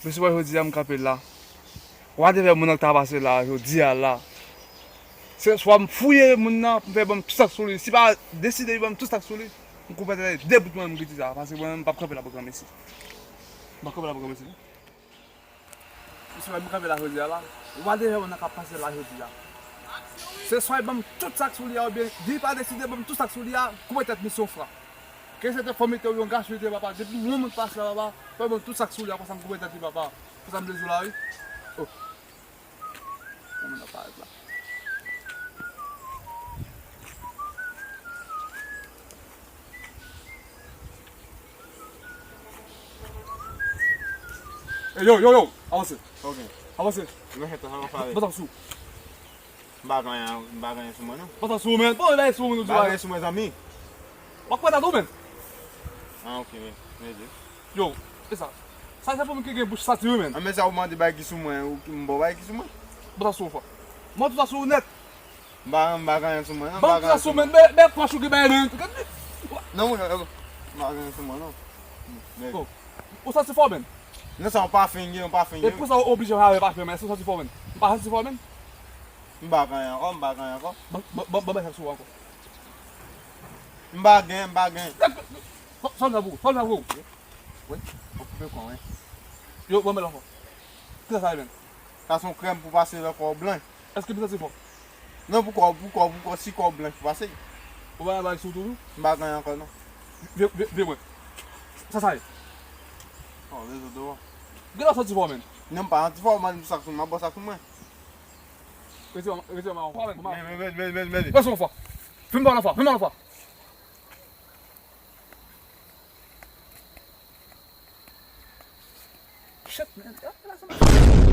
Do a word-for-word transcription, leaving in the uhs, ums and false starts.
Mesye, wè jodi a m kanpe la. Whatever moun nan k ta pase la, jodi a la. Se swa m fouye moun nan, m fè ban m tout sa k sou li. Si pa deside li ban m tout sa k sou li, m koupe tèt de bout mwen, m kite sa. Paske mwen, m p ap kanpe la pou granmesi. M p ap kanpe la pou granmesi. Mesye, wè m kanpe la jodi a la. Whatever moun nan k ap pase la jodi a. Se swa li ban m tout sa k sou li a, oubyen li pa deside ban m tout sa k sou li a, koupe tèt misye yon fra. Ke se te fanmi te ou yon gason li te, papa, depi yon moun pase la, papa, fè ban m tout sa k sou li a, konsa m koupe tèt li, papa. Konsa m bezwen la, wi. Oh. Yon moun ap parèt la. Ey, yo, yo, yo, avanse. Ok. Avanse. Mwen jete sa nan fare. Bata sou. M pa gen anyen, m pa gen anyen sou mwen, non. Bata sou, men. Bon, lè sou, nou di. M pa gen anyen sou mwen, zanmi. W ap kwè ta tou, men. Ah, ok, men. Mèsi. Yo, e sa. Sa se pou moun ki gen bouch sati, wi, men. Ah, men sa ou mande bay ki sou mwen, ou ki m ba w bay ki sou mwen. Bata sou, fò. Mwen tout sa sou nèt. M pa, m pa gen anyen sou mwen, non, m pa gen anyen sou mwen. Ban m tout sa sou, men. Men, men, pòch ou ki bay, men. Non, mwen, m pa gen anyen sou mwen, non. Men. Oh. Ou santi fò, men? Non, sa yon pafen, yon pafen. E pou sa ou oblije avè pafen, men? Èske ou santi fò, men? M pa santi fò, men. M pa gen anyen ankò, m pa gen anyen ankò. Ban, ban, ban, ban, bay sa sou ankò. M pa gen, m pa gen. Fò, fò m sa pou, fò m sa pou. Wi, ou koupe kon, wi. Yo, ban m ankò. Kisa sa ye, men? Sa se yon krèm pou pase lè kò w blanch. Èske m santi fò? Non, pou kò, pou kò, pou kò, si kò w blanch pou pase. Ou pa bay sou tou, tou? M pa gen anyen ankò, non. Vye, vye, vye mwen. Sa, sa ye. Oh, rezo dò. Gen lè w santi fò, men. Non, m pa santi fò, man, sa sou mwen, m ap bò sa sou mwen. Retire, retire, man. Men, men, men, men, men, men. Lè sou mwen fò. Fè m ba w nan fò, fè m ba w nan fò. Shit, man.